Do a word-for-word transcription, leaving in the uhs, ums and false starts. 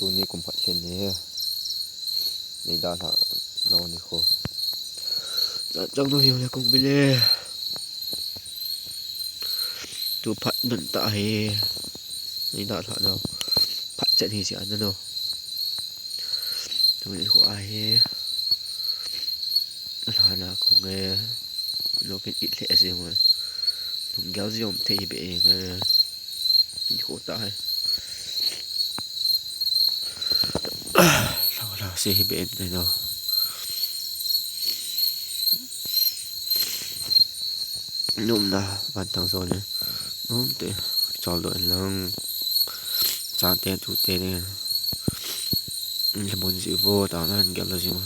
Tuni kum khat lhin ni. Nei dalha nau ni kho. Chang nu hiu le kong bile. Tu phat nun ta hi. Nei dalha nau. Phat chet hi sia na no. Tuni kho a hi. Lhana kong e. Lo kin it le ase mo. Lunggel jong thei be e. Ni kho ta hai. Lo lo se hi be en te no. Numna van tang zo ne. Num te chol do en lang. Chan te tu te ne. Le mon ji vo ta nan gel lo ji mo.